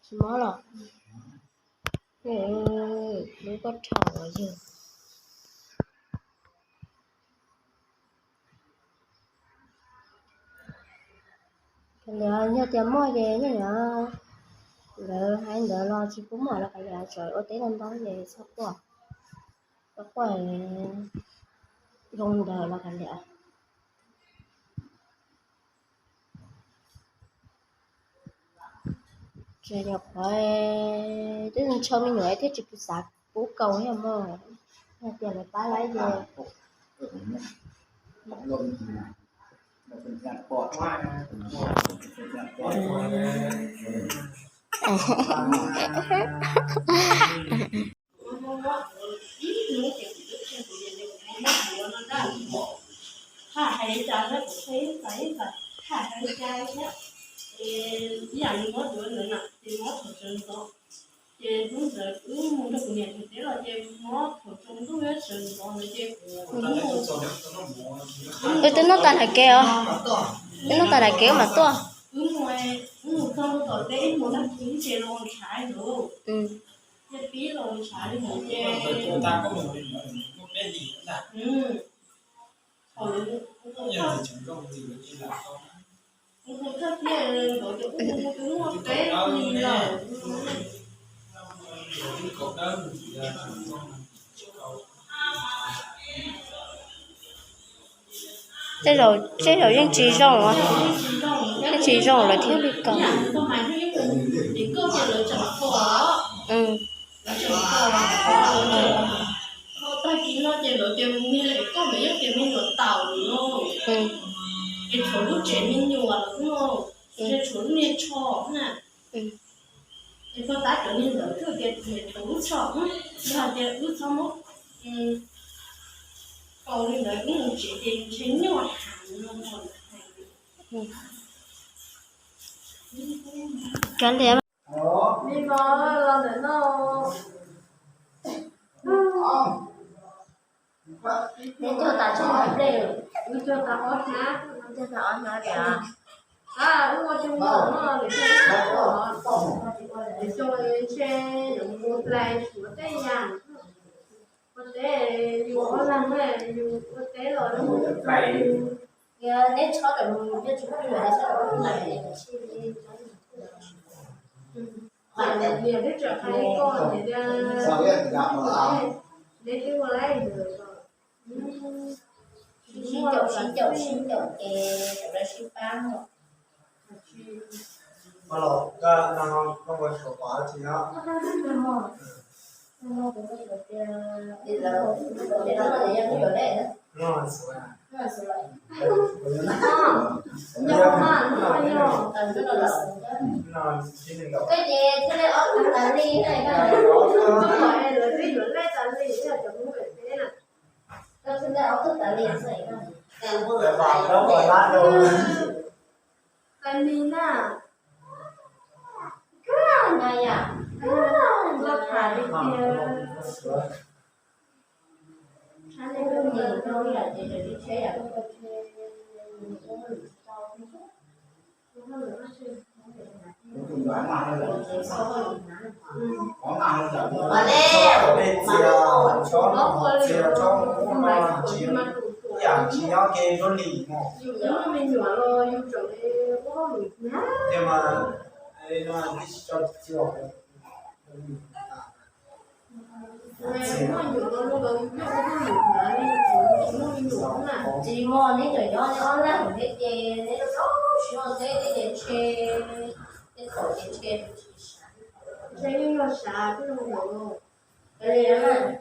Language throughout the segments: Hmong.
Tsis mob los? Lub koj rhaum yog. Kav liam, yog tias muaj ces yog lawv hais ntawd los tsis pub muaj los kav liam, tsuas ua teb ntau ntau ces txhob quaj, txhob quaj zoo ntawd los kav liam. Tsis yog qhov twb ntshaw me nyuam thiab tsis pub xav pub kaus thiab mog, yog tias lawv pab lawm ces Wb twb noj tas nram kev os. Twb noj tas nram kev wb mam tuaj. Tej zaum, tej zaum yeej tsis zoo, yeej tsis zoo lawv thiaj li kaus. Kav liam. Neb cog tas tsawg hnab nplej? Wb cog tas ob hnab. Cog tas ob hnab tiag. Wb ua cov no, ntshe yuav mus ua plais suav tej yam. Ua teb yus ob leeg, yus ua teb los neb txhob rawm mus, neb tsis muaj me nyuam los txhob rawm mus. Niam twb tseem hais li koj tias, neb twb ua laib ntawd, sib caum sib caum sib caum ces sawv daws sib pab no. Koj ces thiaj li ob tug tas li na. Koj thiaj li ob tug tas li xwb. Tas li na. Koj tham li tias Tsis muaj, neb cov nyob neb ob leeg thiab ces neb rau siab ua teb, tej ces tshe, tej thaum ces tshe, ntshe yeej yog sav twb zoo nkaus.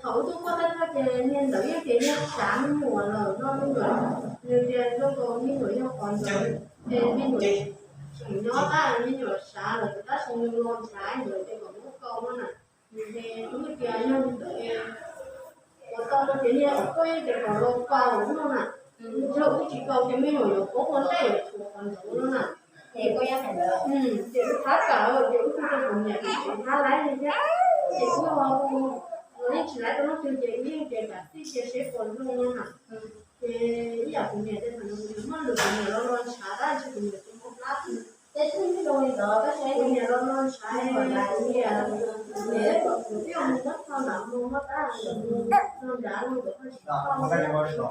Thaum wb tuaj kuaj tab tag ces niag ntawd yeej tias niag sav me nyuam lawm no me nyuam, nws tias zoo nkaus me nyuam yog qhov ntawd, ces me nyuam tseem nyob tab me nyuam sav lawm tab sis nws los ntshav ntawd ces kom muab kaus no na. Nws ces wb tias yog li ntawd es ua tau no ces niag kuj yeej tias kom los kaus no na. Yog wb tsis kaus ces me nyuam yuav paub ua ntej yuav tshuav qhov ntawd no na. Ces wb thab kam ces wb kuj rau kuv niam tseem thab laib li thiab. Ces wb los yeej tsis laib rau leej twg ces wb yeej tias kam txij cia seb puas zoo no na. Ces ib yam kuv niam tias thaum no kuv niam muaj lwm kuv niam los los ntshav tab ntshe kuv niam tsis muaj plab twg. Ces twb zoo li ntawd tab sis kuv niam los no ntshai, kuv niam, kuv niam kom kuv twb mus muab tho nram mus muab tab mus tho nrad mus kom tho tsis tho.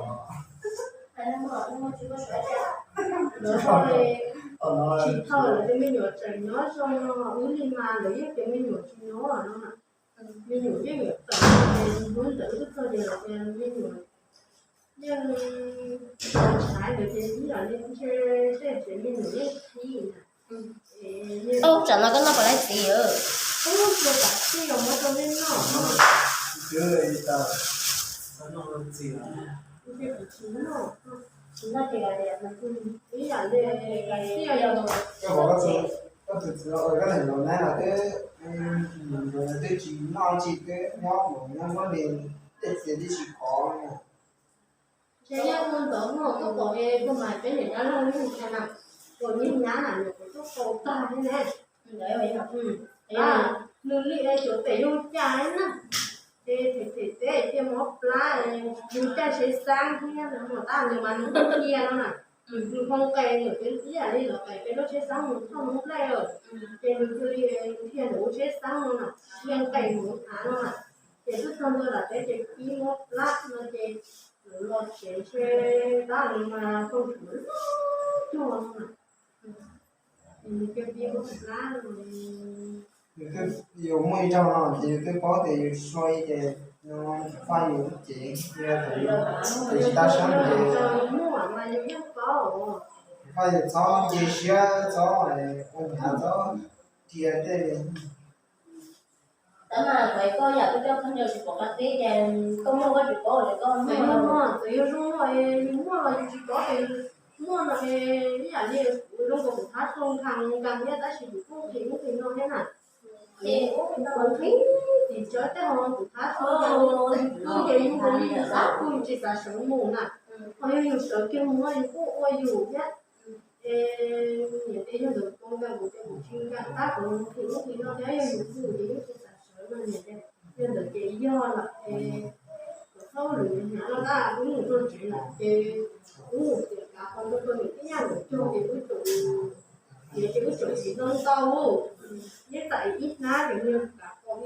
Hais no tsis tau suav tias lawv tsis tho lawm ces me nyuam tseem nyob zoo no, wb li mas lawv yeej tias me nyuam tsis nyob no. Me nyuam yeej yuav tawm ces hnub ntawd wb twb txog ces lawv tias me nyuam yeej ntshai ntawd ces ib yam li ntshe tej tsev me nyuam yeej khib na. Ub, tsam no koj noj puas laib txiv? Ub, ua tsam txij los muab rau nej noj. Ces kuv tsis noj, tsis noj ces ib yam li txij los. Koj tus txiv, koj niam laus neb los twb, twb tsis noj tsis twb nyob mus nyob muab li tej txiv twb tsis khov. Ces yog ua ntawd no koj pom es tus mas peb niam dab laug lub ntxhais na, tus niag nyab na nws kuj tuaj tau tag li ne. Nws li xyov pem yug cas li na, ces them them teb cia mob plab, yug caij seb xab thiab nws mus tab nws mas nws qhia no na, nws ho nqes nws peb ib yam li los qes peb lub tsheb xab mus thauj lub nplej lawm, ces nws cia li dhia nws lub tsheb xab no na, dhia nqes mus av no na, ces twb txog ntua tom teb ces pib mob plab no ces los tsev ntshe tab nws mas tau tshuav lub cuag no na. Yus muaj ib zaug no ces yus twb paub tias yus so ces no faj yus lub cev, yog tias yus tsis tab sab ces faj yus txhob nce siab, txhob ua nyav, txhob dhia tej li. Tab mas kuv koj yam koj coj khaub ncaws tsis pom qab tib ces koj muaj koj tsis paub ces koj muaj, txawm yog zoo no yus muaj los yus tsis paub ces muaj no ib yam li kuv zoo nkaus kuv thab tau nkag nkag thiab tab sis kuv kuj nqhis ub nqhis no thiab na. Ces kuv nqhis tim tsawv tej ho kuv thab tau nkag kuj ces yus nkaus li yus xav kuj yus tsis xav sawv mus na. Ho yog yus sawv kiag mus yus kuj ua yus thiab. Es niam tias yog ntawm kuv nkag kuv ces kuv tsis nkag tab kuv nqhis ub nqhis no thiab yog yus kuj ces yus tsis xav sawv no niam tias yog ntawd ces yog lawm es kom txhob ua lwm hnyav no tab wb mus rau tsev lawm ces wb mus tiam kav qhov ntawd rau niam tij nyaj lawv cog ces wb tseem tiav ces wb tseem tsis tau ntau, neb txawm ib hnab ces niag kav qhov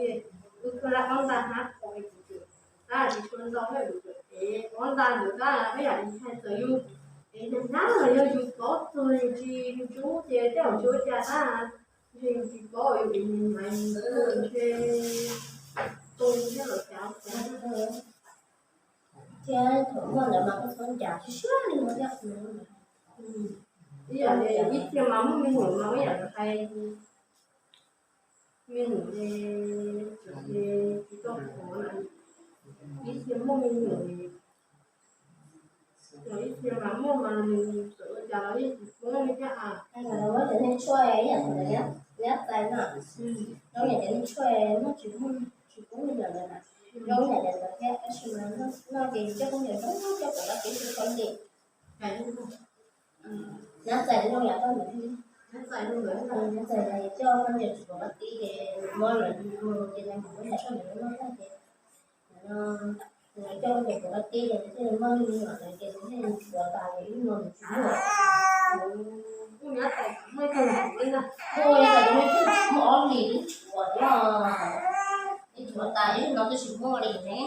wb kha lab ob nta hnab qhov es kuv tseem tab tsis tshua ntau thiab kuv tseem ev ob nta ntawd tab ib yam li hais txawm yus ev hnyav hnyav los yog yus paub txog yus tsis yus tsis ub ces tej zaum tsis ua cas tab ntshe yus tsis paub yus ev hnyav hnyav ntshe tu thiab los cav cav thiab thaum muaj ntawd mas koj txhob ncav siab siab li no thiab. Ib yam li ib txhia mas muaj me nyuam mas ib yam li hais me nyuam li tsis tau qhov na, ib txhia muaj me nyuam li ib txhia mas muaj mas nws txawm ua cas los yeej tsis poob li thiab a. Muab cov niag tshuaj ib yam li nyab txais no, zoo yam cov niag tshuaj muaj tsis muaj tsis poob me nyuam ntawd na, zoo yam li ntawd thiab tab sis mas noj ces coj khaub ncaws zoo coj pom dab tib tsis tau li. Nyab txais zoo yam koj ntawd thiab, nyab txais coj khaub ncaws tsis pom dab tib ces muab lawv mus ces lawv mus muab yam tshuaj ntawd noj tag ces no coj khaub ncaws pom dab tib ces thiaj li muaj me nyuam ntawd ces thiaj li tshuav tas ces ib no nws tsis muaj. Kuj nyab txais muaj ib tug ntawd, muaj ib tug muaj ob hlis twb tshuav thiab, ib tshuav tas ib no twb tsis muaj li ne.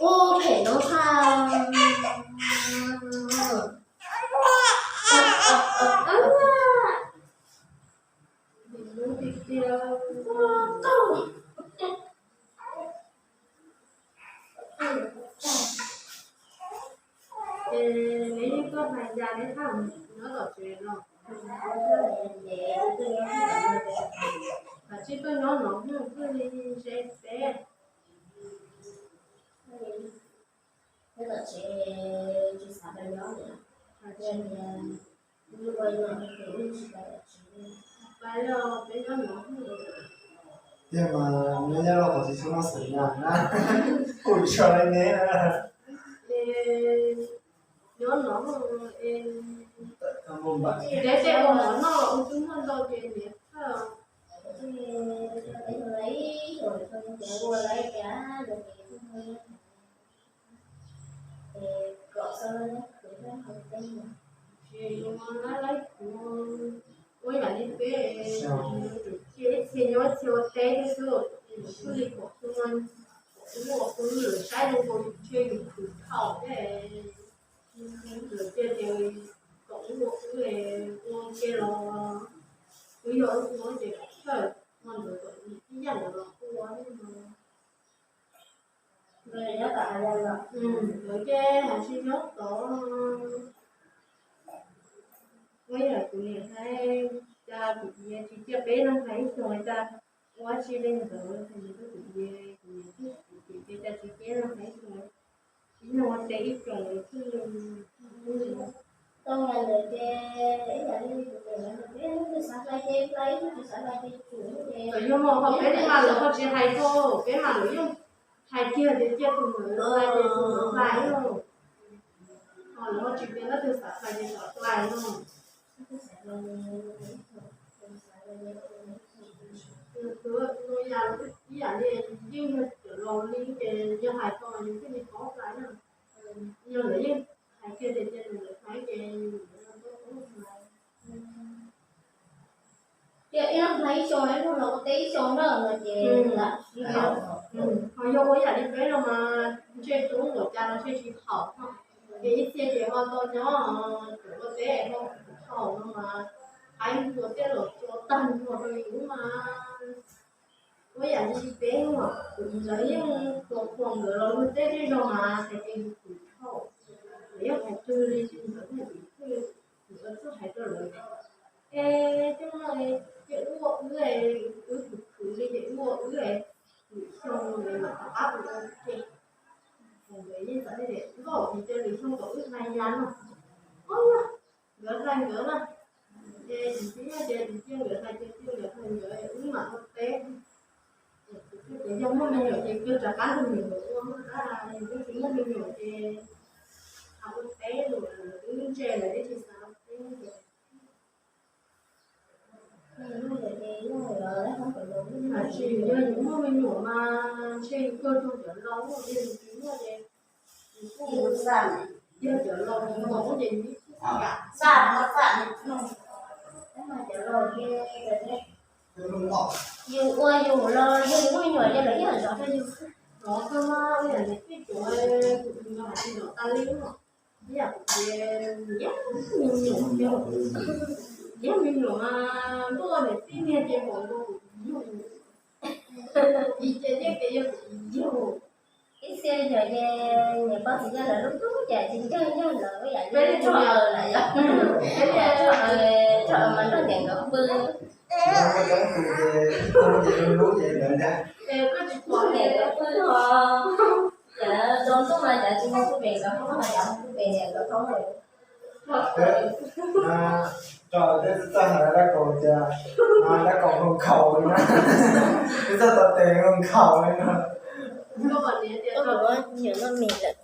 Ub, phem noob tag. Es neb yeej tuaj hais cas neb txhob nyob tom tsev no? Kav tsij tuaj nyob no thiaj li ntshe peb. Nyob tom tsev tsis xav pab nyob lawm. Pab los peb nyob no. Tiag mas nyob nyob los qhov tsis tshua muaj xeem na, kuv tsis tshua li neb na. Nyob no es neb tej ua mov noj los ua twb muaj ntau ces niam thawj. Ua lawm tias kom xav lawm, tsis ua lawm. Ua yam li peb, cia ib txhia nyob ib txhia ua teb thiab xwb, thiaj li kom kuv, kom kuv ua kuv lwm saib zoo nkaus ntshe yus khwv thaum thiab. Lawv cia tias kom wb ua wb, ua ua ke los wb yog wb ua ces kom thawj, no ntawd kom ib yam ntawd los ua no. Lawv ces hais tsis nyob tod. Ua yam kuv niam hais, cas kuv txiv tsis cia peb leeg hais ib xyoos, cas ua tsis li ntawd, kuv niam, kuv niam twb hais tias cas tsis cia peb leeg hais ib xyoos, ib leeg ua teb ib xyoos xwb. Tau ntawd ces ib yam li kuv niam hais, peb leeg twb xav hlais ces hlais, twb tsis xav hlais ces tsum ces. Txawm yog no ho peb li mas lawv ho tsis hais rau peb mas lawv yeej hais kiag tias cia tus ntawd hlais ces tus ntawd hlais no. Ho lawv ho tsis tias leej twg xav hlais ces xav hlais no. Ib yam li yeej yog cov laus li ces yog hais tau yus thiaj li paub hlais na. Yog lawv yeej hais kiag tias cia tus ntawd hlais ces yus hlais. Tias ib leeg hlais ib xyoos, ib leeg los ua teb ib xyoos na no ces lam sib haum. Ho yog ua yam li peb no mas ntshe tub npaum cas los ntshe tsis haum no. Ces ib txhia ces ho tau nyob, cov ua teb ho haum no mas, qaib npua tej los tso tag nrho rau yus mas. Ua yam li peb no, kuv txiv lawv yeej tuav khoom nkawd los luag tej zej zog mas hais tias yus khwv thaum, lawv yeej hais twg li ntawd, kuv txawm hais rau lawv, es coj no ces wb ua wb, wb khwv khwv li ces wb ua wb, lwm xyoo mam rov qab ua ua ke. Nkawd yeej txawm hais tias nkauj, vim tias lwm xyoo kom wb hlais yas no. Nkawd hlais nkawd na, ces tsis txij no ces tsis txij nkawd hlais ces txij nkawd hlais nkawd, wb mam ua teb. Ces yog muaj me nyuam ces kawg rov qab nrog me nyuam ua, yog twb tsis muaj me nyuam ces ua teb los wb ntse lawm, twb tsis xav ua teb ces. Yog yus muaj me nyuam mas ntshe yus kawg rau cov laus, yog yus tsis muaj ces yus kuj, yog cov laus mus ces yus kuj kam xa, cov laus ces yus ua yus los yog yus muaj me nyuam ces lawv yeej zov rau yus. Zov kawg mas, ib yam li peb cov, kuv tsis nco hais tias zov tas li no. Ib yam kuv ces nyiam me nyuam, nyiam me nyuam mas ntuj, niam tij niag ces npaum nkaus kuv yug, kuv ces yeej ces yog kuv yug. Ib txhia nyuam ces niam pog txiv yawg lawv lub tub ces tsis ncaj ncaj lawv ib yam li peb tug aws lawm yog, peb tug aws, tug aws mas nrog niam nkawd pw. Nrog niam nkawd pw ho, ces zoo ntuj mas cov tsis mus pem nkawd hoob, ho cov mus pem niam nkawd hoob lawm. Tso, twb txawj hais dab kaus tias, dab kaus hluas nkhaus na. Twb txawj tau tes hluas nkhaus li no. Koj niam tias koj niam muaj me lawm.